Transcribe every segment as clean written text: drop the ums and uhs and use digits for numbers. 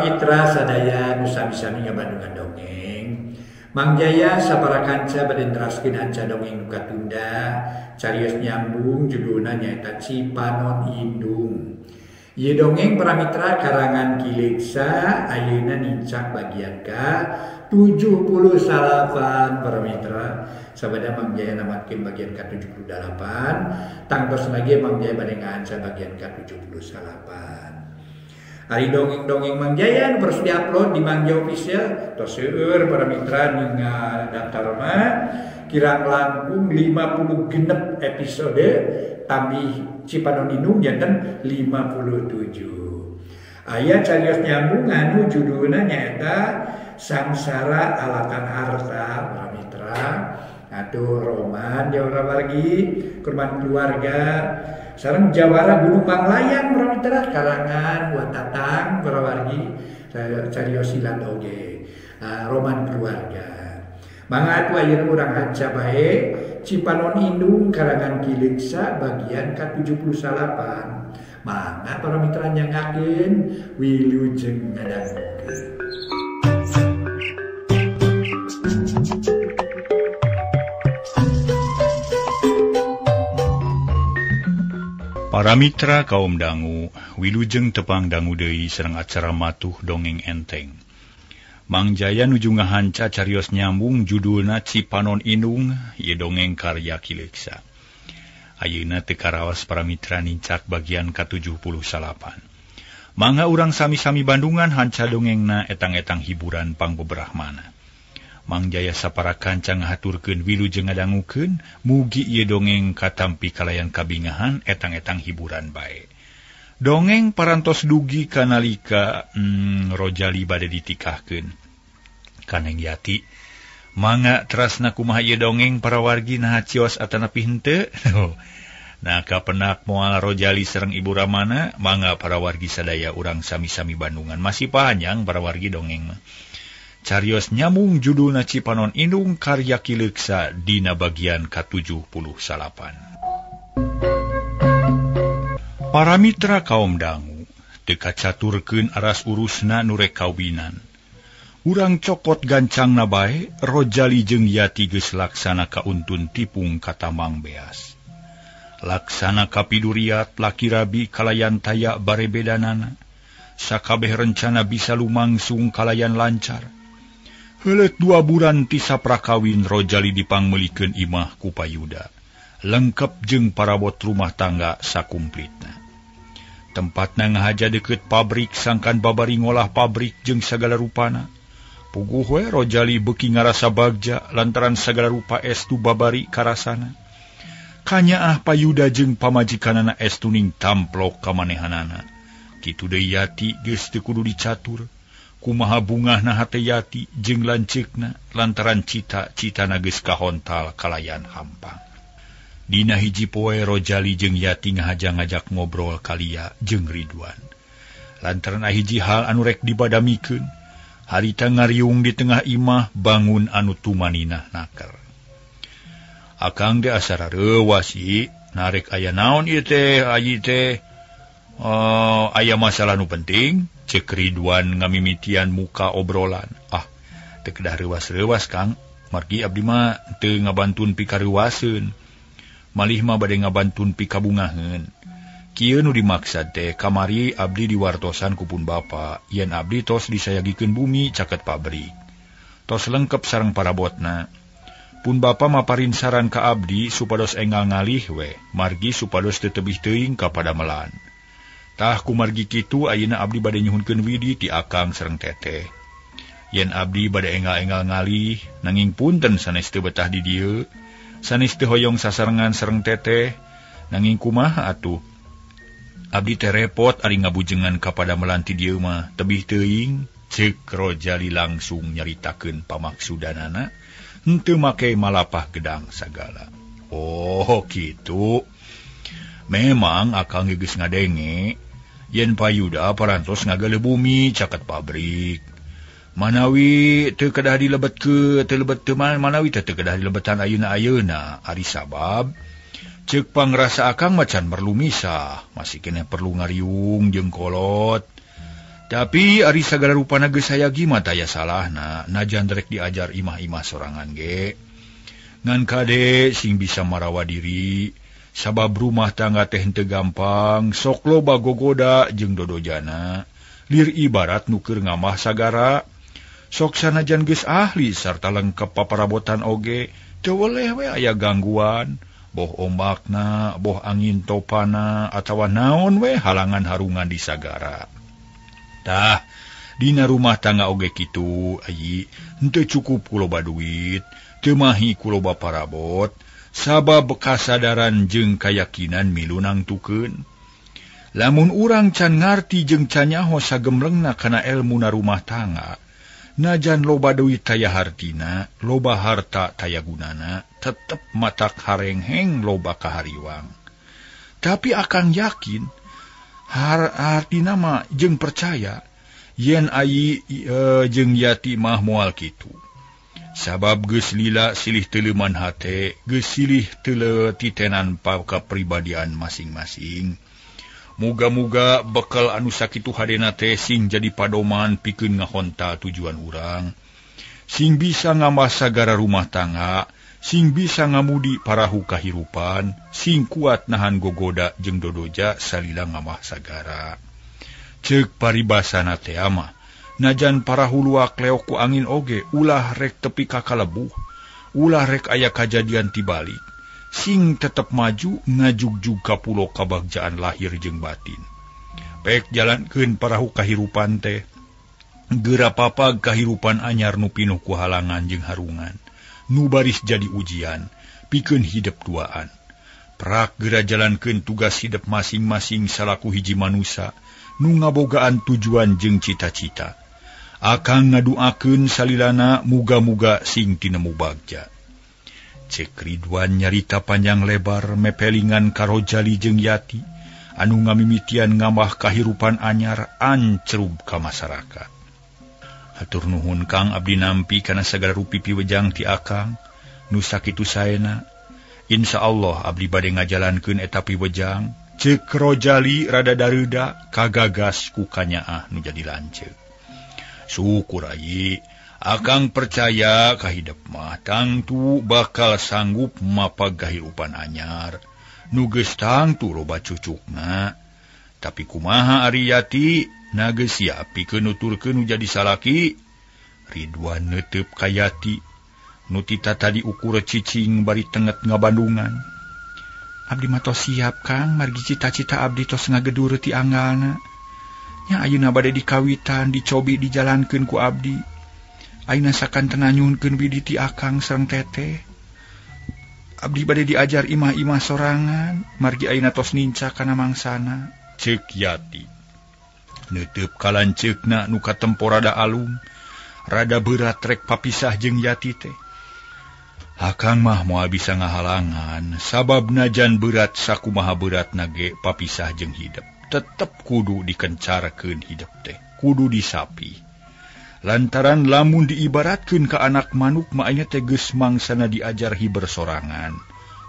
Para mitra sadaya nu sami-sami ngabandungan dongeng. Mang Jaya sapara kanca bade neraskeun anca dongeng nu katunda, carios nyambung judulna nyaeta Cipanon Indung. Ieu dongeng para mitra karangan Ki Leuksa ayeuna nincak bagian ka 78 para mitra. Sabada Mang Jaya namatkeun bagian ka 78, tangtos lagi Mang Jaya bade ngaanca bagian ka 78. Ari dongeng-dongeng Mang Jaya nu terus diupload di Mang Jaya Official tos seueur para mitra ningal daftar mah kirang langkung 50 genep episode tambih Cipanon Indung janten 57. Aya carios nyambung anu judulna nyaeta Sangsara Alatan Harta para mitra. Atuh roman jawara wargi kurban keluarga sareng jawara Gunung Manglayang para mitra karangan buat tatang para wargi carios silat oge roman keluarga. Mangga atuh ayeuna urang hanca bae Cipanon Indung karangan Ki Leuksa bagian ka-78. Mangga para mitra nyangakeun wilujeng ngadangukeun. Para mitra kaum dangu, wilujeng tepang dangu deui sareng acara matuh dongeng enteng. Mang Jaya nuju ngahanca carios nyambung judulna Cipanon Indung, ieu dongeng karya Ki Leuksa. Ayeuna teu karaos para mitra nincak bagian ka-78. Mangga urang sami-sami bandungan hanca dongengna etang-etang hiburan pangbeberahmana. Mang Jaya sapara kanca ngahaturkeun wilujeng ngadangukeun, mugi ieu dongeng katampi kalayan kabingahan etang-etang hiburan bae. Dongeng parantos dugi kanalika Rojali bade ditikahkeun. Kaneng Yati, mangga terasna kumaha ieu dongeng para wargi naha cios atanapi henteu. Nah kapenak moal Rojali sareng Ibu Ramana, mangga para wargi sadaya urang sami-sami bandungan. Masih panjang para wargi dongeng mah. Carios nyambung judulna Cipanon Indung karya Ki Leuksa dina bagian ka-78. Para mitra kaum dangu teu kacaturkeun aras urusna nu rek kawinan. Urang cokot gancangna bae Rojali jeung Yati geus laksana kauntun tipung ka Tamang Beas. Laksana kapiduriat laki rabi kalayan taya barebedanana. Sakabeh rencana bisa lumangsung kalayan lancar. Heuleut 2 bulan ti saprakawin Rojali dipangmeulikeun imah ku Payuda. Lengkep jeung parabot rumah tangga sakumplitna. Tempatna ngahaja deukeut pabrik sangkan babari ngolah pabrik jeung sagala rupana. Puguh we Rojali beuki ngarasa bagja lantaran sagala rupa estu babari karasana. Kanyaah Payuda jeung pamajikanana estu ning tamplok kamanehanana. Kitu deui Yati geus teu kudu dicatur. Kumaha bungahna hate Yati jeung lanceukna lantaran cita-citana geus kahontal kalayan hampang. Dina hiji poe Rojali jeung Yati ngahaja ngajak ngobrol kalia jeung Ridwan. Lantaran hiji hal anu rek dibadamikeun, harita ngariung di tengah imah bangun anu tumaninah naker. Akang teh asa rareuwas ieu, narek aya naon ieu teh, ayi teh. Aya masalah nu penting, cek Ridwan ngamimitian muka obrolan. Ah, teu kedah reuwas-reuwas Kang, margi abdi mah teu ngabantun pikareuwaseun. Malih mah bade ngabantun pikabungaheun. Kieu nu dimaksad teh kamari abdi diwartosan ku pun bapa, yen abdi tos disayagikeun bumi caket pabrik. Tos lengkep sareng parabotna. Pun bapa maparin saran ka abdi supados enggal ngalih we, margi supados teu tebih teuing ka padamelan. Tah kumargi kitu ayeuna abdi bade nyuhunkeun widi ti akang sareng teteh. Yen abdi bade enggal-enggal ngalih, nanging punten sanes teu betah di dieu. Sanes teu hoyong sasarengan sareng teteh, nanging kumaha atuh. Abdi teh repot ari ngabujengan ka padamelan ti dieu mah, tebih teuing. Ceuk Rojali langsung nyaritakeun pamaksudanana, henteu make malapah gedang sagala. Oh, kitu. Memang akang geus ngadenge yen Payuda parantos ngagaleuh bumi caket pabrik. Manawi teu kedah dilebetkeun, teu lebet teu manawi teh teu kedah dilebetan ayeuna-ayeuna ari sabab ceuk pangrasa akang macan merlu misah, masih keneh perlu ngariung jeung kolot. Tapi ari sagala rupana geus sayagi mah taya salahna najan rek diajar imah-imah sorangan ge. Ngan kade sing bisa marawa diri sabab rumah tangga teh henteu gampang, sok loba gogoda jeung dodojana. Lir ibarat nu keur ngamah sagara, sok sanajan geus ahli sarta lengkap paparabotan oge, teu weleh we aya gangguan, boh ombakna, boh angin topana atawa naon we halangan harungan di sagara. Tah, dina rumah tangga oge kitu, ayi, henteu cukup ku loba duit, teu mahi ku loba parabot, sabab kasadaran jeung kayakinan milu nangtukeun. Lamun urang can ngarti jeung can nyaho sagemlengna kana elmuna rumah tangga, najan loba duit taya hartina, loba harta taya gunana, tetep matak harengheng loba kahariwang. Tapi akang yakin, hartina mah jeung percaya, yen ayi jeung Yati mah moal kitu. Sabab geus lila silih teuleman hate, geus silih teule titenan kapribadian masing-masing. Muga-muga bekal anu sakitu hadena teh sing jadi padoman pikeun ngahontal tujuan urang. Sing bisa ngamah sagara rumah tangga, sing bisa ngamudi parahu kahirupan, sing kuat nahan gogoda jeung dodoja salila ngamah sagara. Ceuk paribasana teh mah, najan parahu luak leok ku angin oge ulah rek tepi ka kalebuh, ulah rek aya kajadian tibalik. Sing tetep maju ngajugjug ka pulo kabagjaan lahir jeung batin. Pek jalankeun parahu kahirupan teh, geura papag kahirupan anyar nu pinuh ku halangan jeung harungan, nu baris jadi ujian pikeun hidep duaan. Prak geura jalankeun tugas hidep masing-masing salaku hiji manusa nu ngabogaan tujuan jeung cita-cita. Akang ngaduakeun salilana muga-muga sing tinemu bagja. Cek Ridwan nyarita panjang lebar mepelingan ka Rojali jeung Yati anu ngamimitian ngamah kahirupan anyar ancrub ka masyarakat. Hatur nuhun Kang, abdi nampi kana sagala rupi piwejang ti akang nu sakitu saena. Insyaallah abdi bade ngajalankeun eta piwejang. Cek Rojali rada dareuda kagagas ku kanyaah nu jadi lanceuk. Syukur ayi, akang percaya kahidep mah tangtu bakal sanggup mapag kahirupan anyar. Nu geus tangtu loba cucukna. Tapi kumaha ari Yati, na geus siap pikeun nuturkeun nu jadi salaki. Ridwan neuteup ka Yati, nu tita tadi ukur cicing bari tenget ngabandungan. Abdi mah tos siap Kang, margi cita-cita abdi tos ngagedur ti anggalna. Nya ayeuna bade dikawitan, dicobi dijalankeun ku abdi. Ayeuna sakantena nyuhunkeun widi ti akang sareng teteh. Abdi bade diajar imah-imah sorangan, margi ayeuna tos nincak kana mangsana. Ceuk Yati. Neuteup kalanceukna nu katempo rada alum, rada berat rek papisah jeung Yati teh. Akang mah moal bisa ngahalangan, sabab najan berat sakumaha beratna ge papisah jeung hidep. Tetep kudu dikencarkeun hidep teh, kudu disapi. Lantaran lamun diibaratkeun ka anak manuk mah aya teh geus mangsana diajar hiber sorangan,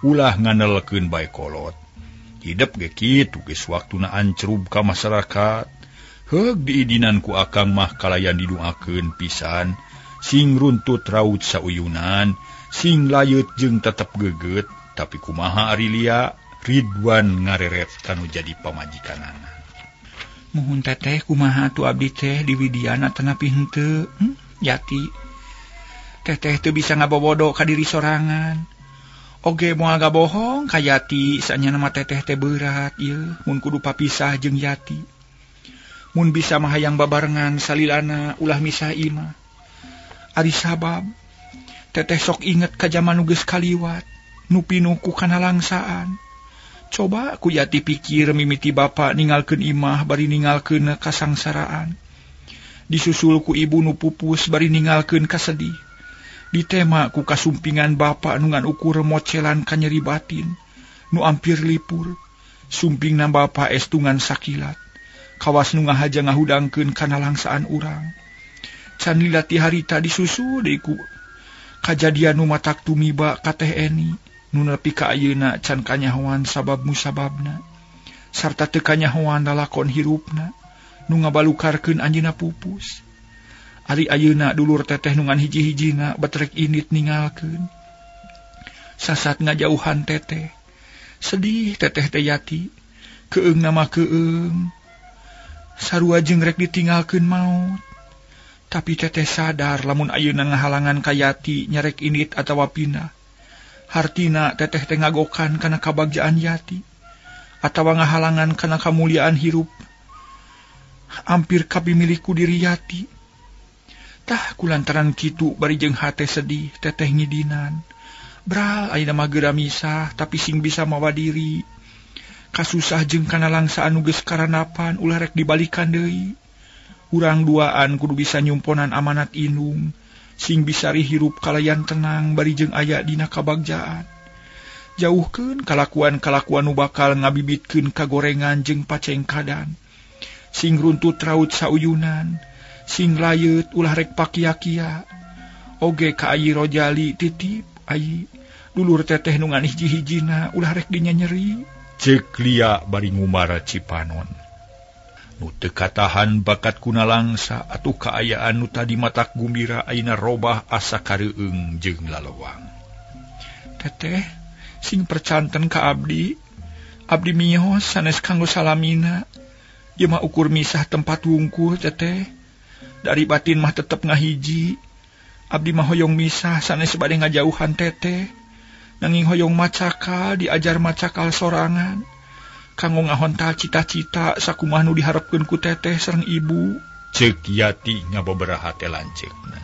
ulah nganelkeun bae kolot. Hidep ge kitu geus waktuna ancrub ka masyarakat. Heug diidinan ku akang mah kalayan diduakeun pisan, sing runtut raut sauyunan, sing layut jeung tetep geget, tapi kumaha ari lia Ridwan ngareret kanu jadi pamajikanana. Muhun teteh kumaha tu abdi teh diwidiana tanapi henteu, Yati. Teteh teu bisa ngabobodo ka diri sorangan. Oge moal gabohong ka Yati, sanyana mah teteh teh berat ieu mun kudu papisah jeung Yati. Mun bisa mah hayang babarengan salilana ulah misah imah. Ari sabab teteh sok inget ka jaman nu geus kaliwat, nu pinuh ku kanalangsaan. Coba ku Yati pikir mimiti bapa ninggalkeun imah bari ninggalkeun kasangsaraan. Disusul ku ibu nu pupus bari ninggalkeun kasedih. Ditema ku kasumpingan bapa nu ngan ukur mocelan kanyeri batin, nu ampir lipur. Sumpingna bapa estungan sakilat. Kawas nu ngahaja ngahudangkeun kanalangsaan urang. Can lila ti harita disusul deui ku kajadian nu matak tumiba ka Teh Eni. Nu nepi ka ayeuna can kanyahoan sabab musababna sarta teu kanyahoan lalakon hirupna Nu ngabalukarkeun anjeunna pupus. Ari ayeuna dulur teteh nu ngan hiji-hijina betrek indit ninggalkeun. Sasat ngajauhan teteh. Sedih teteh teh Yati. Keung nama keung. Sarua jeung rek ditinggalkeun maot. Tapi teteh sadar lamun ayeuna ngahalangan ka Yati nyarek indit atawa pindah. Hartina teteh teh ngagokan kana kabagjaan Yati atawa ngahalangan kana kamuliaan hirup. Hampir kabimilik ku diri Yati. Tah kulantaran kitu bari jeung hate sedih teteh ngidinan. Bral ayeuna mah geura misah tapi sing bisa mawa diri. Kasusah jeung kana langsa anu geus karanapan ulah rek dibalikan deui. Urang duaan kudu bisa nyumponan amanat indung. Sing bisa hirup kalayan tenang bari jeung aya dina kabagjaan. Jauhkeun kalakuan-kalakuan nu bakal ngabibitkeun kagorengan jeung pacengkadan. Sing runtut raut sauyunan, sing layeut ulah rek pakia-kia. Oge ka Ayi Rojali titip ayi dulur teteh nu ngan hiji-hijina ulah rek dinyanyeri. Ceuk Lia bari ngumara Cipanon. Nu teu katahan bakat kuna langsa atuh kaayaan nu tadi matak gumbira ayeuna robah asa kareueung jeung lalewang. Teteh sing percanten ka abdi. Abdi mios sanes kanggo salamina. Ieu mah ukur misah tempat wungkul teteh. Dari batin mah tetep ngahiji. Abdi mah hoyong misah sanes bade ngajauhan teteh. Nanging hoyong macakal diajar macakal sorangan. Kanggo ngahontal cita-cita sakumaha nu diharepkeun ku teteh sareng ibu. Ceuk Yati ngababaraha teh lanceukna.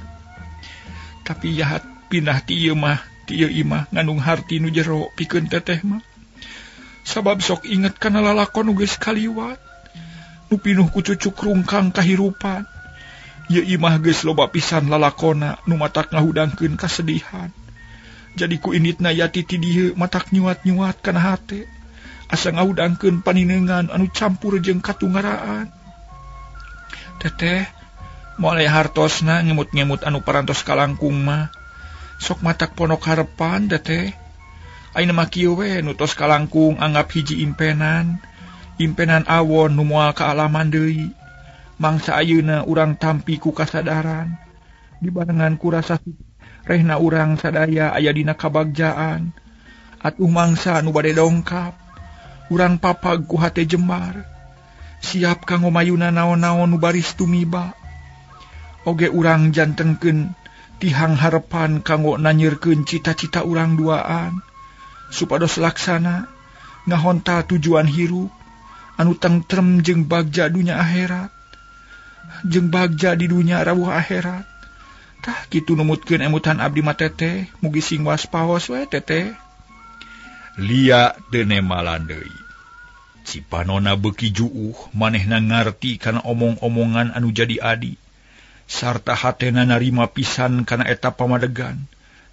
Tapi jahat pindah ti ieu mah, ti ieu imah ngandung harti nu jero pikeun teteh mah. Sabab sok inget kana lalakon nu geus kaliwat. Nu pinuh ku cucuk rungkang kahirupan. Ieu imah geus loba pisan lalakona nu matak ngahudangkeun kasedihan. Jadi ku inditna Yati ti dieu matak nyuat-nyuat kana hate. Asa ngahudangkeun paninengan anu campur jeung katungaraan. Teteh, moal aya hartosna ngemut-ngemut anu parantos kalangkung mah. Sok matak ponok harepan teteh. Ayeuna mah kieu we nu tos kalangkung anggap hiji impenan. Impenan awon nu moal kaalaman deui. Mangsa ayeuna urang tampi ku kasadaran. Dibarengan ku rasa rehna urang sadaya aya dina kabagjaan. Atuh mangsa nu bade dongkap. Urang papag ku hate jembar. Siap kanggo mayuna naon-naon nu baris tumiba. Oge urang jantengkeun tihang harepan kanggo nanyirkeun cita-cita urang duaan. Supados laksana ngahontal tujuan hirup anu tentrem jeung bagja dunya akhirat. Jeung bagja di dunya rawuh akhirat. Tah kitu numutkeun emutan abdi mah teteh, mugi sing waspaos we teteh. Lia teu nemalan deui. Cipanona beuki juuh manehna ngarti kana omong-omongan anu jadi adi. Sarta hatena narima pisan kana eta pamadegan.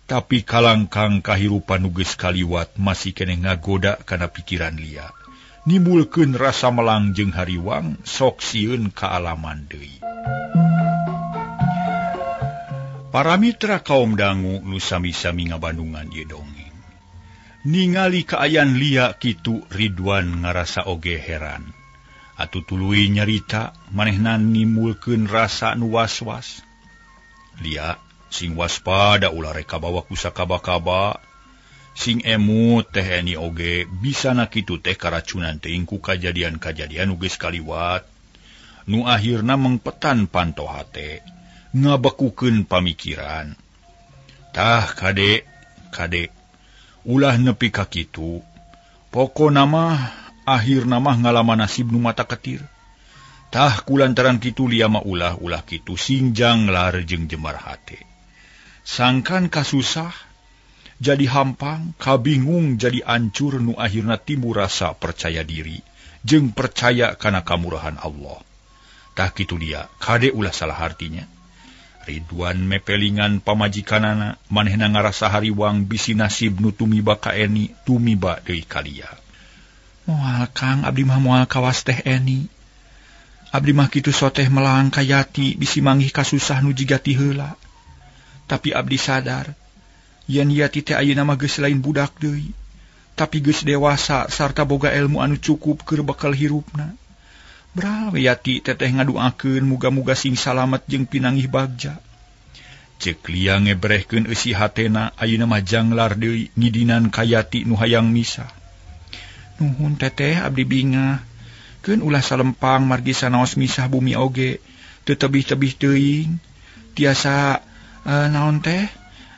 Tapi kalangkang kahirupan nu geus kaliwat masih keneh ngagoda kana pikiran Lia. Nimbulkeun rasa melang jeung hariwang sok sieun kaalaman deui. Para mitra kaum dangu nu sami-sami ngabandungan ieu dongeng. Ningali kaayaan Lia kitu Ridwan ngarasa oge heran. Atuh tuluy nyarita manehna nimbulkeun rasa nu was-was. Lia sing waspada ulah rek kabawa ku sakaba-kaba. Sing emut teh Eni oge bisa na kitu teh karacunan teuing ku kajadian-kajadian nu geus kaliwat. Nu akhirna mengpetan panto hate, ngabekukeun pamikiran. Tah kade, kade ulah nepi ka kitu. Pokona mah akhirna mah ngalaman nasib nu mata ketir. Tah kulantaran kitu Lia mah ulah-ulah kitu singjang lar jeung jemar hate. Sangkan kasusah jadi hampang, kabingung jadi ancur nu akhirna timbul rasa percaya diri jeung percaya kana kamurahan Allah. Tah kitu dia, kade ulah salah artinya. Ridwan mepelingan pamajikanana, manehna ngarasa hariwang bisi nasib nu tumiba ka Eni, tumiba deui ka Lia. Moal Kang, abdi mah moal kawas teh Eni. Abdi mah kitu soteh melang ka Yati bisi manggih kasusah nu jiga ti heula. Tapi abdi sadar yen Yati teh ayeuna mah geus lain budak deui, tapi geus dewasa sarta boga ilmu anu cukup keur bekal hirupna. Bral Yati teteh ngaduakeun muga-muga sing salamet jeung pinanggih bagja. Cek Lia ngebrehkeun eusi hatena ayeuna mah janglar deui ngidinan ka Yati nu hayang misah. Nuhun teteh abdi bingah. Keun ulah salempang margi sanaos misah bumi oge teu tebih-tebih teuing. Tiasa naon teh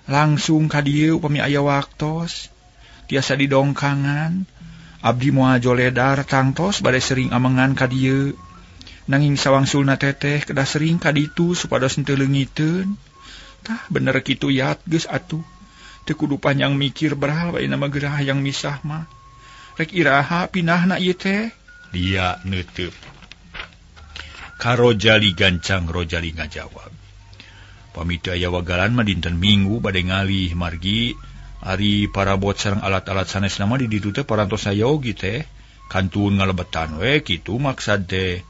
langsung ka dieu upami aya waktos. Tiasa didongkangan. Abdi moal joledar tangtos bade sering amengan ka dieu. Nanging sawangsulna teteh kedah sering ka ditu supados henteu leungiteun. Tah bener kitu Yat geus atuh. Teu kudu panjang mikir beral bae nama gerah hayang misah mah. Rek iraha pinahna ieu teh? Lia neuteub. Ka Rojali gancang Rojali ngajawab. Pami teu aya wagalan mah dinten Minggu bade ngalih margi ari parabot sareng alat-alat sanesna mah di ditu teh parantos sayogi teh kantun ngalebetan we kitu maksad teh.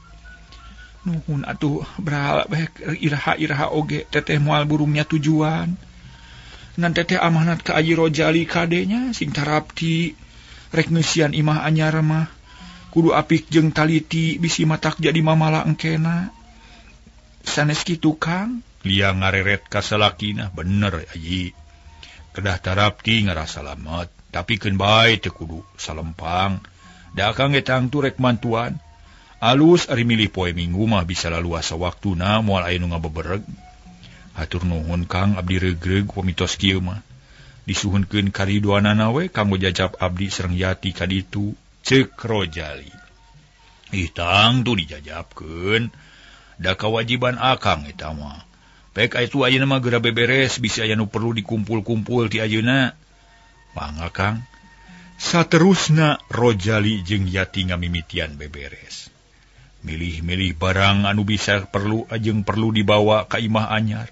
Nuhun atuh beral bae iraha-iraha oge teteh moal burungnya tujuan. Ngan teteh amanat ka Aji Rojali kadenya sing tarapti rek ngeusian imah anyar mah kudu apik jeung taliti bisi matak jadi mamala engkena. Sanes kitu Kang? Lia ngareret ka salakina, bener Aji. Kedah tarapti ngarasa salamet, tapi keun bae teu kudu salempang. Da akang ge tangtu rek mantuan. Alus ari milih poe Minggu mah bisa laluasa waktuna moal aya nu ngabebereg. Hatur nuhun Kang, abdi regreg pamitos kieu mah. Disuhunkeun karidoanana we kanggo jajap abdi sareng Yati ka ditu, ceuk Rojali. Ih tangtu dijajapkeun. Da kawajiban akang eta mah. Pek itu ayeuna mah geura beberes bisi aya nu perlu dikumpul-kumpul ti ayeuna. Mangga Kang. Saterusna Rojali jeung Yati ngamimitian beberes. Milih-milih barang anu bisa perlu jeung perlu dibawa ka imah anyar.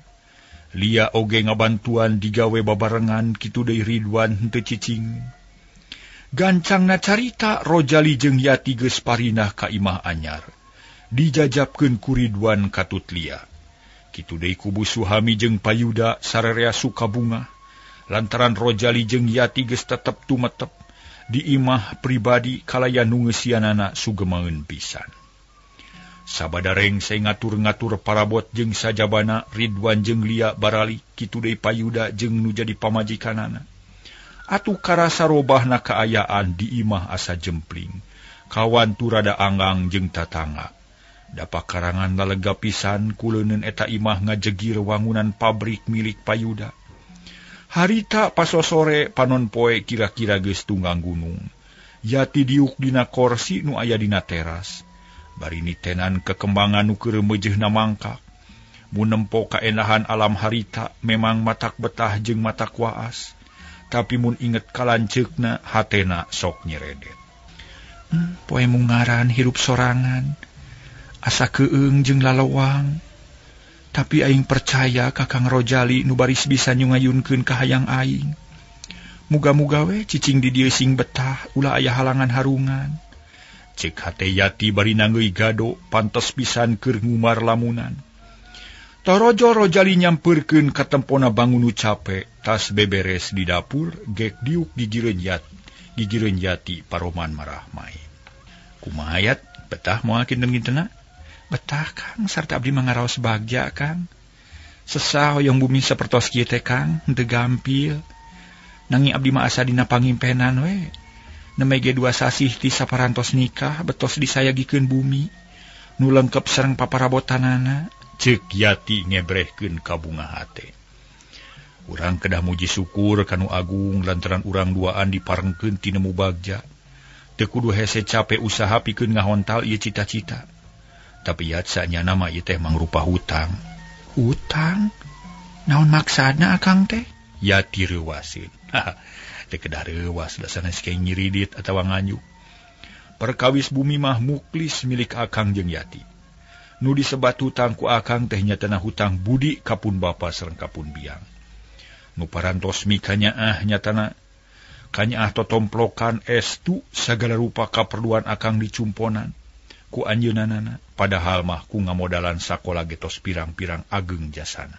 Lia oge ngabantuan digawe babarengan kitu deui Ridwan henteu cicing. Gancangna carita Rojali jeung Yati geus parinah ka imah anyar. Dijajapkeun ku Ridwan katut Lia. Kitu deui kubu Suhami jeung Payuda sararea sukabunga. Lantaran Rojali jeung Yati geus tetep tumetep di imah pribadi kalayan nu ngeusianana sugemaeun pisan. Sabada rengse ngatur-ngatur parabot jeung sajabana Ridwan jeung Lia barali kitu deui Payuda jeung nu jadi pamajikanana. Atuh karasa robahna kaayaan di imah asa jempling. Kawan turada anggang jeung tatangga. Dapa karangan lalega pisan kuleuneun eta imah ngajegir wangunan pabrik milik Payuda. Harita pasosore panon poe kira-kira geus tunggang gunung. Yati diuk dina korsi nu aya dina teras. Bari nitenan kekembangan nu keur meujeuhna mangkak. Mun nempo kaendahan alam harita memang matak betah jeung matak waas. Tapi mun inget kalanceukna hatena sok nyeredet. Poe mungaran hirup sorangan. Asa keung jeung lalowang. Tapi aing percaya ka Kang Rojali nu baris bisa nyungayunkeun ka hayang aing. Muga-muga we cicing di dieu sing betah ulah aya halangan harungan. Cek hate Yati bari nanggeui gado pantes pisan keur ngumar lamunan. Torojo Rojali nyampeurkeun ka tempona bangun nu cape, tas beberes di dapur, gek diuk gigireun Yati paroman marahmai. Kumaha Yat, betah moal kinten-kintena? Betah Kang, sarta abdi mangaraos bagja Kang. Sesah hoyong bumi sapertos kieu teh Kang, henteu gampil. Nanging abdi mah asa dina pangimpenan we. Nembe ge 2 sasih ti saparantos nikah betos disayagikeun bumi. Nu lengkep sareng paparabotanana. Ceuk Yati ngebrehkeun ka bunga hate. Urang kedah muji syukur kanu agung lantaran urang duaan diparengkeun ti nemu bagja. Teu kudu hese cape usaha pikeun ngahontal ieu cita-cita. Tapi yat sanyana mah ieu teh mangrupa hutang. Hutang? Naon maksana akang teh? Yati reuwaseun. Teu kedah reuwas da sanes ke nyiridit atawa nganjuk. Perkawis bumi mah muklis milik akang jeung Yati. Nu disebat hutang ku akang teh nyatana hutang budi kapun bapa sareng kapun biang. Nu parantos mikanyaah nyatana kanyaah totomplokan estu sagala rupa kaperluan akang dicumponan ku anjeunanana, padahal mah ku ngamodalan sakola getos pirang-pirang ageng jasana.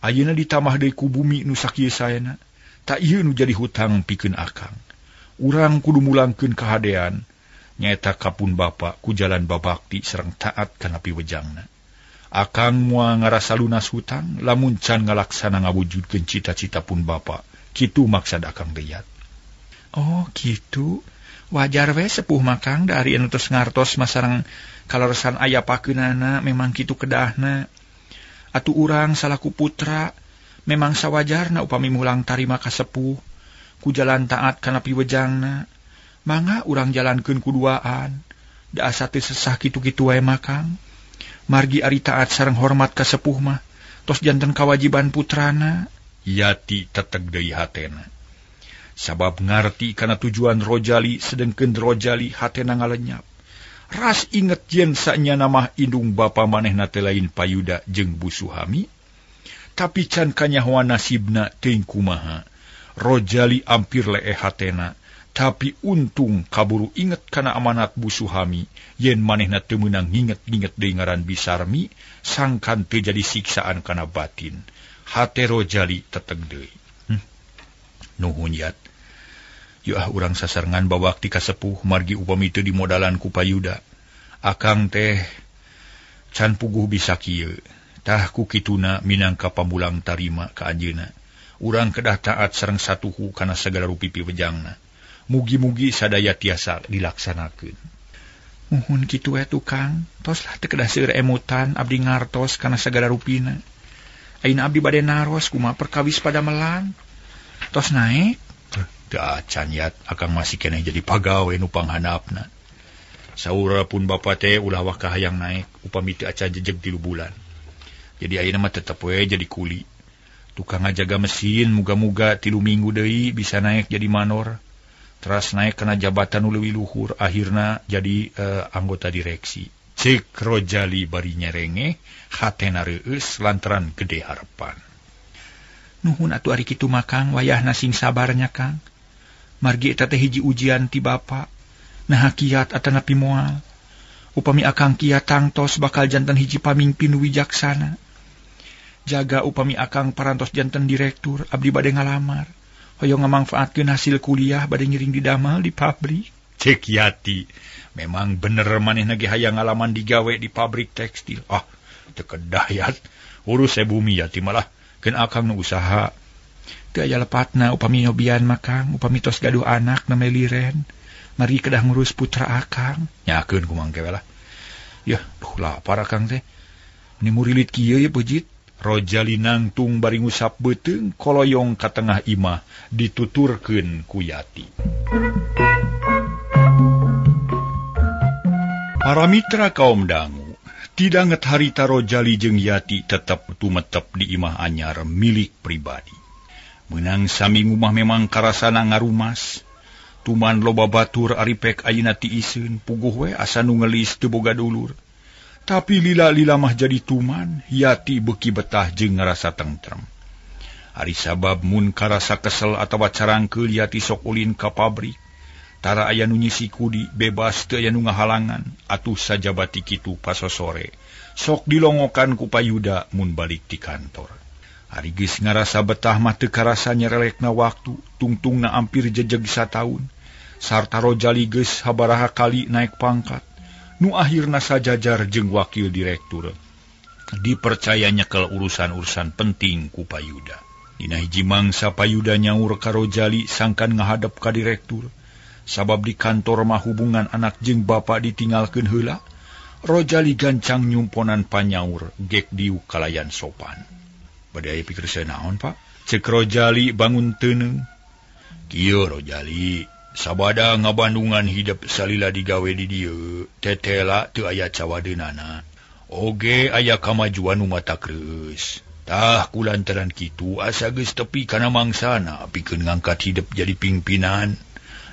Ayeuna ditambah deui ku bumi nu sakieu saena, tak ieu nu jadi hutang pikeun akang. Urang kudu mulangkeun kahadean, Nyaeta kapun bapa ku jalan babakti sareng taat kana piwejangna. Akang moal ngarasa lunas hutang lamun can ngalaksana ngawujudkeun cita-cita pun bapa. Kitu maksad akang teh Yat. Oh kitu. Wajar we sepuh makang dari anu tos ngartos masarang kaleresan aya pakeunana memang kitu kedahna. Atuh urang salaku putra memang sawajarna upami mulang tarima ka sepuh ku jalan taat kana piwejangna. Mangga urang jalankeun kuduaan. Da asa teu sesah kitu-kitu wae makang. Margi ari taat sareng hormat ka sepuh mah tos janten kawajiban putrana. Yati teteg deui hatena. Sabab ngarti kana tujuan Rojali sedengkeun Rojali hatena ngalenyap. Ras inget yen sanyana mah indung bapa manehna teh lain Payuda jeung Bu Suhami. Tapi can kanyahoan nasibna teuing kumaha. Rojali ampir leeh hatena. Tapi untung kaburu inget kana amanat Bu Suhami yen manehna teu meunang nginget-nginget deui ngaran Bisarmi sangkan teu jadi siksaan kana batin. Hate Rojali teteg deui. Nuhun Yat. Yeuh ah urang sasarengan babakti ka sepuh margi upami teu dimodalan ku Payuda. Akang teh can puguh bisa kieu. Tah ku kituna minangka pamulang tarima ka anjeunna. Urang kedah taat sareng satuhu kana sagala rupi piwejangna. Mugi-mugi sadaya tiasa dilaksanakeun. Muhun kitu we tukang, tos lah teu kedah seueur emutan abdi ngartos kana sagala rupina. Ayeuna abdi bade naros kumaha perkawis padamelan. Tos naek? Teu acan Yat, akang masih keneh jadi pagawe nu panghandapna. Saur pun bapa teh ulah waka hayang naek upami teu acan jejeg 3 bulan. Jadi ayeuna mah tetep we jadi kuli. Tukang ngajaga mesin muga-muga 3 minggu deui bisa naek jadi manor. Teras naik kana jabatan nu leuwih luhur akhirna jadi anggota direksi. Cek Rojali bari nyerenge hatena reueus lantaran gede harapan. Nuhun atuh ari kitu mah Kang, wayahna sing sabarnya Kang. Margi eta teh hiji ujian ti bapa. Naha kiat atanapi moal. Upami akang kiat tangtos bakal janten hiji pamingpin wijaksana. Jaga upami akang parantos janten direktur abdi bade ngalamar. Hoyong ngamangfaatkeun hasil kuliah bade ngiring didamel di pabrik. Cek Yati, memang bener manehna ge hayang ngalaman digawe di pabrik tekstil. Ah, teu kedah Yat. Urus bumi Yati malah keun akang nu usaha. Teu aya lepatna upami nyobian mah Kang, upami tos gaduh anak na meliren. Mari kedah ngurus putra akang. Nyakeun kumangke we lah. Yah, duh lapar akang teh. Ni murilit kieu ye pejit. Rojali nangtung bari ngusap beuteung koloyong ka tengah imah dituturkeun ku Yati. Para mitra kaum dangu, tidanget harita Rojali jeung Yati tetep tumetep di imah anyar milik pribadi. Meunang sami ngumah memang karasana ngarumas. Tuman loba batur ari pek ayeuna tiiseun puguh we asa nu ngelis teu boga dulur. Tapi lila-lila mah jadi tuman, Yati beuki betah jeung ngarasa tentrem. Ari sabab mun karasa kesel atawa carangkeul Yati sok ulin ka pabrik. Tara aya nu nyisi kudi, bebas teu aya nu ngahalangan, atuh sajabati kitu pasosore. Sok dilongokan ku Payuda mun balik ti kantor. Ari geus ngarasa betah mah teu karasa nyerelekna waktu, tungtungna ampir jejeg sataun. Sarta Rojali geus sabaraha kali naik pangkat. Nu akhirna sajajar jeung wakil direktur. Dipercaya nyekel urusan-urusan penting ku Payuda. Dina hiji mangsa Payuda nyaur ka Rojali sangkan ngahadep ka direktur. Sabab di kantor mah hubungan anak jeung bapa ditinggalkeun heula, Rojali gancang nyumponan panyaur gek diuk kalayan sopan. Bade aya pikir saya naon, Pak? Cek Rojali bangun teuneung. Kieu Rojali, sabada ngabandungan hidep salila digawe di dieu, tetela teu aya cawadeunana. Oge aya kamajuan nu matak reueus. Tah kulantaran kitu asa geus tepi kana mangsana pikeun ngangkat hidep jadi pimpinan,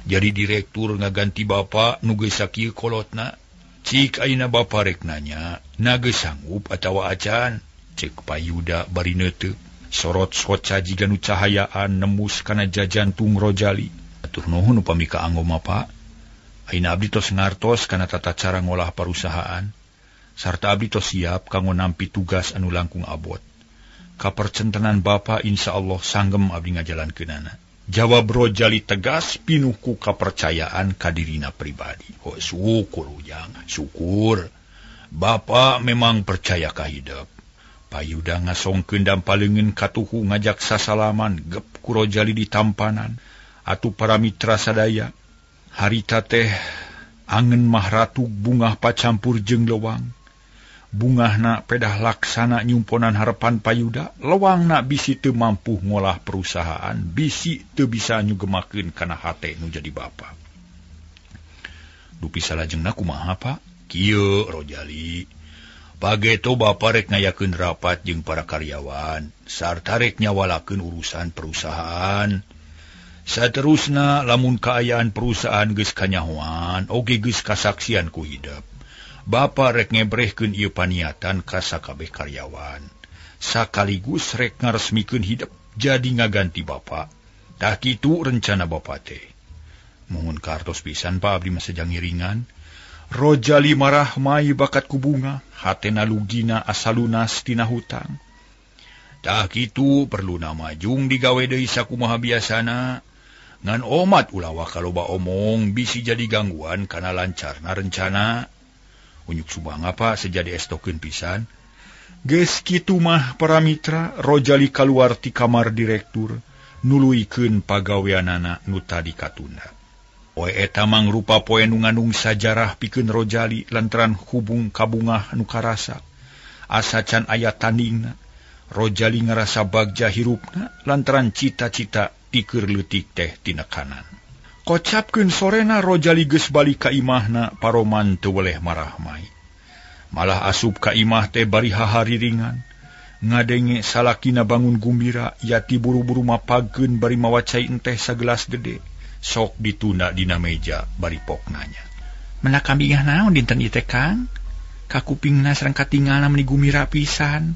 jadi direktur ngaganti bapa nu geus sakieu kolotna. Cik ayeuna bapa rek nanya, na geus sanggup atawa acan? Cek Payuda bari neuteup. Sorot soca jiga nu cahayaan nembus kana jajantung Rojali. Atur nuhun upami kaanggo mah, Pak. Ayeuna abdi tos ngartos kana tata cara ngolah parusahaan. Sarta abdi tos siap kanggo nampi tugas anu langkung abot. Kapercentenan bapa insyaallah sanggem abdi ngajalankeunana. Jawab Rojali tegas pinuh ku kapercayaan ka dirina pribadi. Oh, syukur Ujang, syukur. Bapak memang percaya ka hidep. Payuda ngasongkeun dampaleungeun katuhu ngajak sasalaman gep ku Rojali di tampanan. Atuh para mitra sadaya, harita teh angen mah ratu bungah pacampur jeung lewang. Bungahna pedah laksana nyumponan harapan Payuda, lewangna bisi teu mampu ngolah perusahaan, bisi teu bisa nyugemakeun kana hate nu jadi bapa. Dupi salajengna kumaha, Pak? Kieu Rojali. Pageto bapa rek ngayakeun rapat jeung para karyawan, sarta rek nyawalakeun urusan perusahaan. Saterusna lamun kaayaan perusahaan geus kanyahoan, oge geus kasaksian ku hidep. Bapa rek ngebrehkeun ieu paniatan ka sakabeh karyawan. Sakaligus rek ngaresmikeun hidep jadi ngaganti bapa. Tah kitu rencana bapa teh. Muhun kartos pisan Pak, abdi mah sejang ngiringan. Rojali marah mai bakat ku bunga, hatena lugina asalunas tina hutang. Tah kitu perluna majung digawe deui sakumaha biasana. Ngan omat ulah waka loba omong bisi jadi gangguan kana lancarna rencana. Unyuk sumangga Pak sejadi estokeun pisan. Geus kitu mah para mitra, Rojali kaluar ti kamar direktur nuluykeun pagaweanana nu tadi katunda. Poe eta mangrupa poe nu ngandung sajarah pikeun Rojali lantaran hubung kabungah nu karasa. Asa can aya tandingna, Rojali ngarasa bagja hirupna lantaran cita-cita tikeur leutik teh tinekanan. Kocapkeun sorena Rojali geus balik ka imahna paroman teu weleh marahmai. Malah asup ka imah teh bari hahariringan. Ngadenge salakina bangun gumbira, Yati buru-buru mapageun bari mawa cai enteh sagelas gede. Sok ditunda dina meja bari pok nanya. Menak kambingah naon dinten ieu teh Kang? Kakupingna sareng katingalna meuni gumira pisan.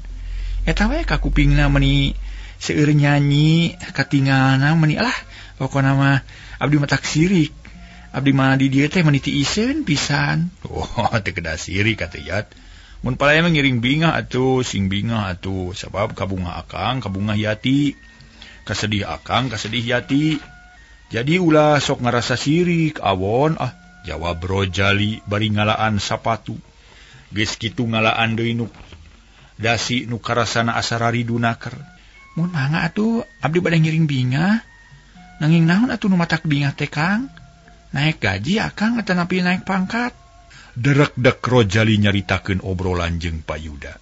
Eta we kakupingna meuni seueur nyanyi, katingalna meuni alah pokona mah abdi mah tak sirik. Abdi mah di dieu teh meuni ti iseun pisan. Oh, teu kedah sirik atuh Yat. Mun palaya mah ngiring bingah atuh, sing bingah atuh, sabab kabungah akang, kabungah Yati. Kasedih akang, kasedih Yati. Jadi ulah sok ngarasa sirik awon ah, jawab Rojali bari ngalaan sapatu. Geus kitu ngalaan deui nu dasi nu karasana asa raridu naker. Mun mangga atuh abdi bade ngiring bingah. Nanging naon atuh nu matak bingah teh Kang? Naik gaji akang atanapi naik pangkat? Derekdek Rojali nyaritakeun obrolan jeung Payuda.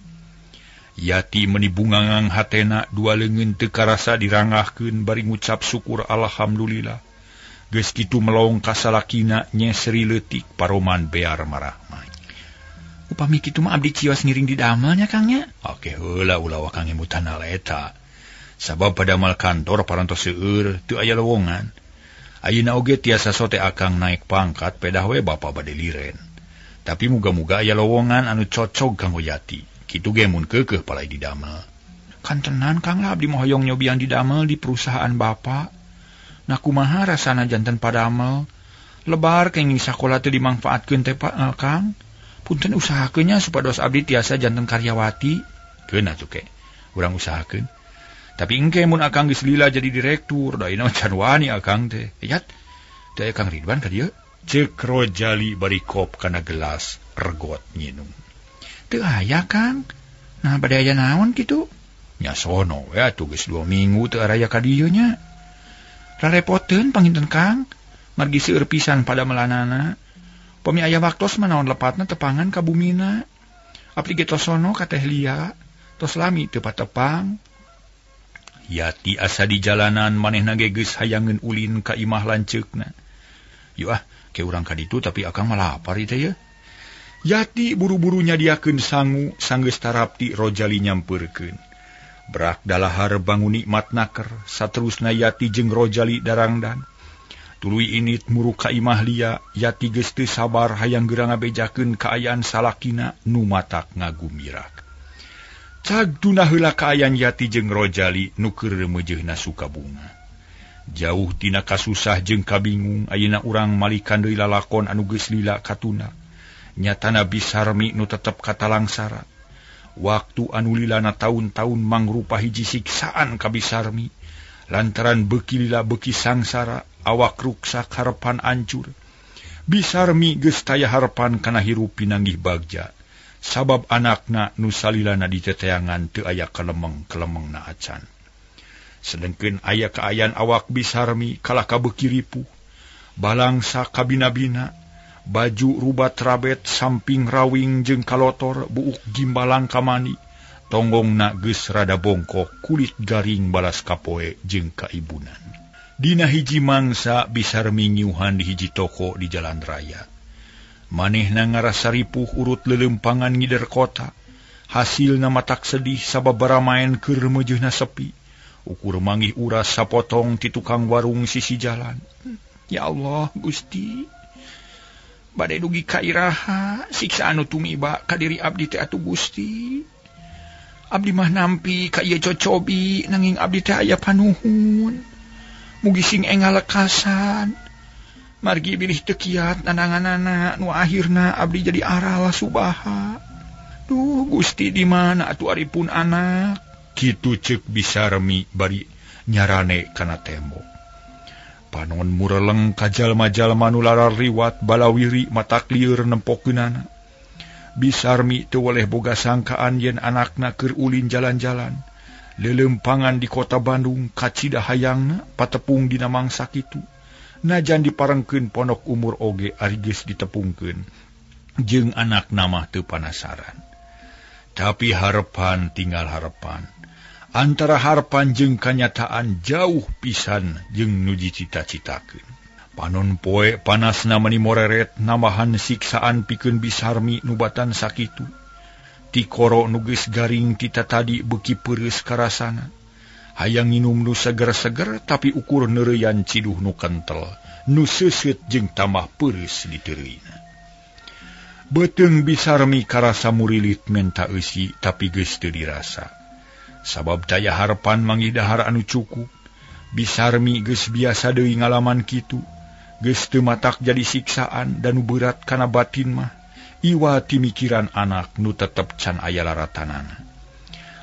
Yati meuni bungangang hatena dua leungeun teu karasa dirangahkeun bari ngucap syukur alhamdulillah. Geus kitu melong ka salakina nyeseri leutik paroman bear marahmai. Upami kitu mah abdi cios ngiring di damelnya Kang nya. Oke heula ulah wakang ngemutan hal eta. Sabab padamal kantor parantos seueur teu aya lowongan. Ayeuna oge tiasa sote akang naik pangkat pedah we bapa bade liren. Tapi muga-muga aya lowongan anu cocog kanggo Yati. Kitu ge mun keukeuh palai di damel. Kantenan Kang lah abdi mah hoyong nyobian di damel di perusahaan bapa. Nah kumaha rasana janten padamel. Lebar kenging sakola teu dimangfaatkeun teh Pak Kang. Punten usahakeun nya supados abdi tiasa janten karyawati. Keun atuh ke. Urang usahakeun. Tapi engke mun akang geus lila jadi direktur, da ayeuna can wani akang teh. Yat, teh Kang Ridwan ka dieu. Ceuk Rojali bari kop kana gelas regot nginum. Teu aya Kang. Nah bade aya naon kitu? Nya sono we atuh geus 2 minggu teu araya ka dieu nya. Rarepoteun panginten Kang. Margi seueur pisan pada melanana. Pami aya waktos mah naon lepatna tepangan ka bumina. Abdi ge tos sono ka Teh Lia, tos lami teu patepang. Yati asa di jalanan manehna ge geus hayangeun ulin ka imah lanceukna. Yuk ah, ke urang ka ditu tapi akang mah lapar ieu teh ye. Yati buru-buru nyadiakeun sangu sanggeus tarapti Rojali nyampeurkeun. Brak dalahar bangun nikmat naker, saterusna Yati jeung Rojali darangdan. Tuluy init muruk ka imah Lia, Yati geus teu sabar hayang geura ngabejakeun kaayaan salakina nu matak ngagumirak. Cag tuna heula kaayaan Yati jeung Rojali nu keur remeujeuhna sukabunga. Jauh tina kasusah jeung kabingung, ayeuna urang malikan deui lalakon anu geus lila katuna. Nyatana Bisarmi nu tetep katalangsara. Waktu anu lilana taun-taun mangrupa hiji siksaan ka Bisarmi. Lantaran beuki lila beuki sangsara, awak ruksak harepan ancur. Bisarmi geus taya harepan kana hirup pinanggih bagja. Sabab anakna nu salilana diteteangan teu aya kelemeng-kelemengna acan. Sedengkeun aya kaayaan awak Bisarmi kalah ka beuki ripuh. Balangsa kabina-bina, baju rubat rabet samping rawing jeung kalotor buuk gimbalang kamani. Tonggongna geus rada bongkok, kulit garing balas kapoe jeung kaibunan. Dina hiji mangsa Bisarmi ngiuhan di hiji toko di jalan raya. Manehna ngarasa ripuh urut leuleumpangan ngider kota. Hasilna matak sedih sabab baramaen keur meujeuhna sepi. Ukur manggih uras sapotong ti tukang warung sisi jalan. Ya Allah, Gusti. Bade dugi ka iraha siksa anu tumiba ka diri abdi teh atuh Gusti. Abdi mah nampi ka ieu cocobi nanging abdi teh aya panuhun. Mugi sing engal lekasan. Margi bilih teu kiat nananganana nu akhirna abdi jadi aral subaha. Duh Gusti di mana atuh ari pun anak? Kitu ceuk Bisarmi bari nyarane kana tembok. Panon mureleng ka jalma-jalma nu larariwat balawiri matak lieur nempokeunana. Bisarmi teu weleh boga sangkaan yen anakna keur ulin jalan-jalan. Leuleumpangan di kota Bandung kacida hayangna patepung dina mangsa kitu. Najan diparengkeun pondok umur oge ari geus ditepungkeun. Jeung anakna mah teu panasaran. Tapi harepan tinggal harepan. Antara harepan jeung kanyataan jauh pisan jeung nu dicita-citakeun. Panon poe panasna mani moreret nambahan siksaan pikeun Bisarmi nu batan sakitu. Tikoro nu geus garing tita tadi beuki peureus karasana. Hayang nginum nu seger-seger tapi ukur neureuyan ciduh nu kentel, nu seuseut jeung tambah peureus diteureuyna. Beuteung Bisarmi karasa murilit menta eusi tapi geus teu dirasa. Sabab taya harepan manggih dahar anu cukup. Bisarmi geus biasa deui ngalaman kitu. Geus teu matak jadi siksaan dan nu berat kana batin mah. Iwa ti mikiran anak nu tetep can aya laratanana.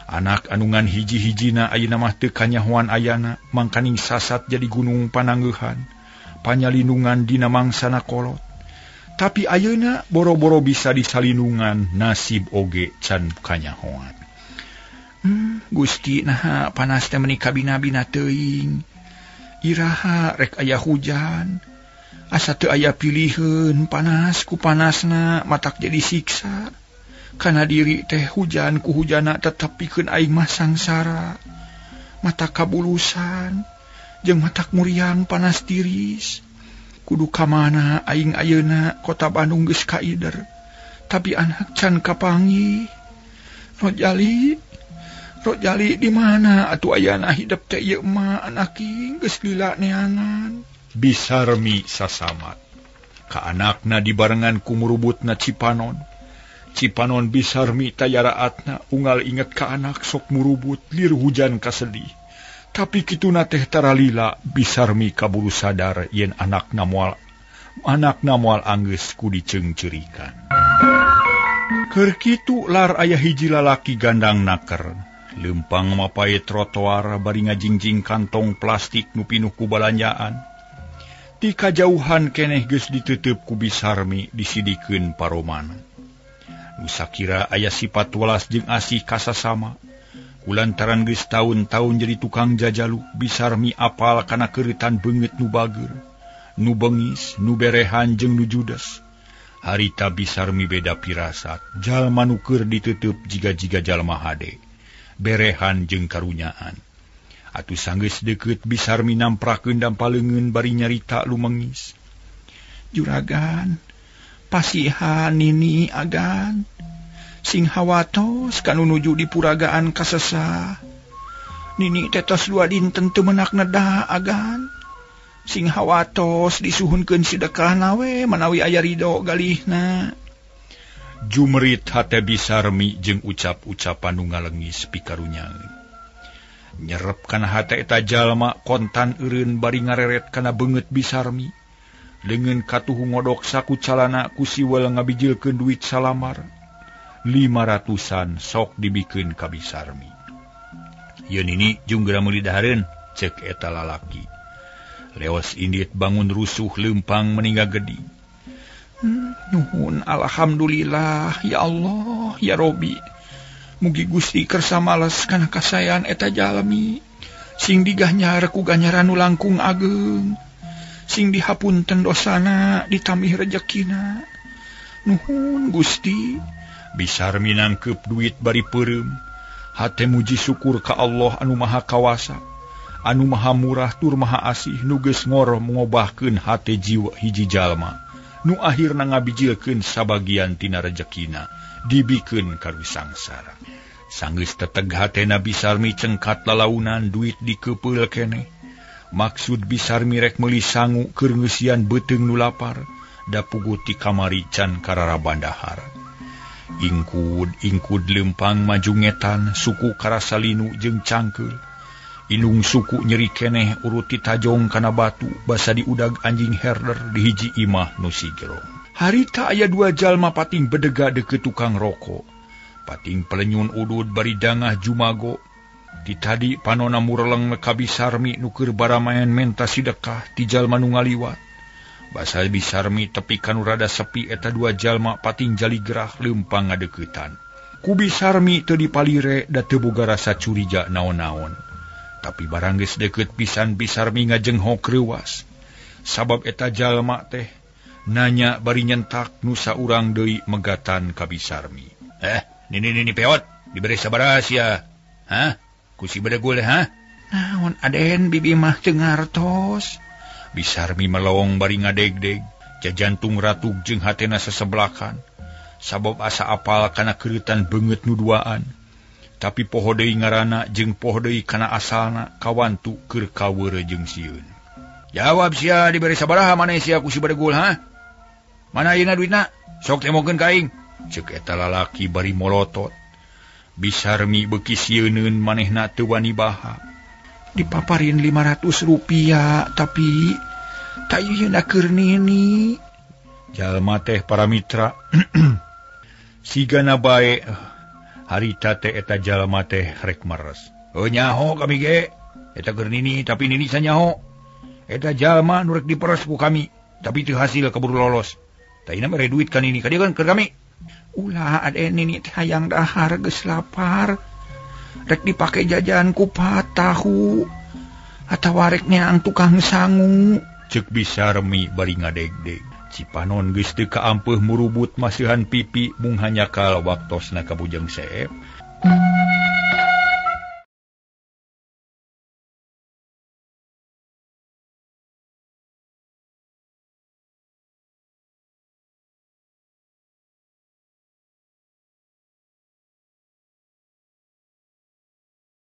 Anak anu ngan hiji-hijina ayeuna mah teu kanyahoan ayana, mangkaning sasat jadi gunung pananggeuhan, panyalindungan dina mangsana kolot. Tapi ayeuna boro-boro bisa disalindungan, nasib oge can kanyahoan. Gusti naha panas teh meuni kabina-bina teuing. Iraha rek aya hujan. Asa teu aya piliheun panas ku panasna matak jadi siksa. Kana diri teh hujan ku hujana tetep pikeun aing mah sangsara. Matak kabulusan jeung matak muriang panas tiris. Kudu ka mana aing ayeuna kota Bandung geus kaider. Tapi anak can kapanggih. Rojali di mana atuh ayana hidep teh ieu mah anak geus lila neangan. Bisarmi sasamat. Ka anakna dibarengan ku murubutna Cipanon. Cipanon Bisarmi tayaraatna unggal inget ka anak sok murubut lir hujan kasedih. Tapi kituna teh taralila Bisarmi kaburu sadar yen anakna moal anggeus ku diceungceurikan. Keur kitu lar aya hiji lalaki gandang naker. Leumpang mapae trotoar bari ngajingjing kantong plastik nu pinuh ku balanjaan. Ti kajauhan keneh geus ditutup ku Bisarmi disidikeun paromana. Nu sakira aya sifat welas jeung asih kasasama. Kulantaran geus taun-taun jadi tukang jajalu, Bisarmi apal kana keureutan beungeut nu bager, nu bengis, nu berehan jeung nu judes. Harita Bisarmi beda pirasat, jalma nu keur ditutup jiga-jiga jalma hade, berehan jeung karunyaan. Atuh sanggeus deukeut Bisarmi namprakeun dampaleungeun bari nyarita lumengis. Juragan, pasihan nini agan. Sing hawatos kanu nuju di puragaan kasesah. Nini tetos dua dinten teu menak neda agan. Sing hawatos disuhunkeun sedekahna we manawi aya ridho galihna. Jumrit hate Bisarmi jeung ucap-ucapan nu ngalengis pikarunyaeun. Nyerep kana hate eta jalma kontan eureun bari ngareret kana beungeut Bisarmi. Leungeun katuhu ngodok saku calana ku siwel ngabijilkeun duit salamar. 500-an sok dibikeun ka Bisarmi. Ieu nini jung geura meuli dahareun. Cek eta lalaki. Leos indit bangun rusuh lempang meninggal gede. Nuhun alhamdulillah ya Allah ya Robi. Mugi Gusti kersa males kana kasayan eta jalmi. Sing diganyar ku ganyaran nu langkung ageng. Sing dihapunten dosana ditambih rejekina. Nuhun Gusti. Bisarmi nangkep duit bari peureum. Hate muji syukur ka Allah anu maha kawasa, anu maha murah tur maha asih nu geus ngor ngobahkeun hate jiwa hiji jalma nu akhirna ngabijilkeun sabagian tina rejekina dibikeun ka sangsara. Sanggeus teteg hatena Bisarmi cengkat lalaunan duit dikepeul keneh. Maksud Bisarmi rek meuli sangu keur ngeusian beuteung nu lapar da puguh ti kamari can kararaban dahar. Ingkud lempang maju ngetan suku karasalinu jeung cangkeul. Indung suku nyeri keneh uruti tajong kana batu basa diudag anjing herder di hiji imah nu sigerong. Harita aya dua jalma pating bedega deukeut tukang rokok. Pating pelenyun udud bari dangah jumago. Ti tadi panona mureleng ka Bisarmi nu keur baramaen menta sidekah ti jalma nu ngaliwat. Basa Bisarmi tepi kanu rada sepi eta dua jalma pating jaligrah leumpang ngadeuketan. Ku Bisarmi teu dipalire da teu boga rasa curiga naon-naon. Tapi barang geus deukeut pisan Bisarmi ngajenghok reuwas. Sabab eta jalma teh nanya bari nyentak nu saurang deui megatan ka Bisarmi. Nini peot dibere sabaraha sia? Hah? Ku si bedegul ha? Naon aden bibi mah teu ngartos. Bisarmi melawong bari ngadegdeg, jajantung ratug jeung hatena sesebelakan. Sabab asa apal kana keureutan beungeut nu duaan. Tapi poho deui ngaranna jeung poho deui kana asalna kawantu keur kaweureuh jeung sieun. Jawab sia dibere sabaraha maneh sia ku si bedegul ha? Mana ayeuna duitna? Sok temokeun ka aing. Ceuk eta lalaki bari molotot. Bisarmi beuki sieuneun manehna teu wani baha. Dipaparin 500 rupiah tapi tak ieu keur nini. Jalma teh para mitra sigana bae harita teh eta jalma teh rek meres. Heuh nyaho kami ge eta keur nini tapi nini sanyaho. Eta jalma nu rek diperes ku kami tapi teu hasil kaburu lolos. Taina mere duit ka nini ka dieu kan keur kami. Ulah aden nini teh hayang dahar geus lapar. Rek dipake jajan kupat tahu atawa rek neang tukang sangu. Ceuk Bisarmi bari ngadegdeg. Cipanon geus teu kaampeuh murubut masihan pipi mung hanyakal waktosna ka Bujang Seep.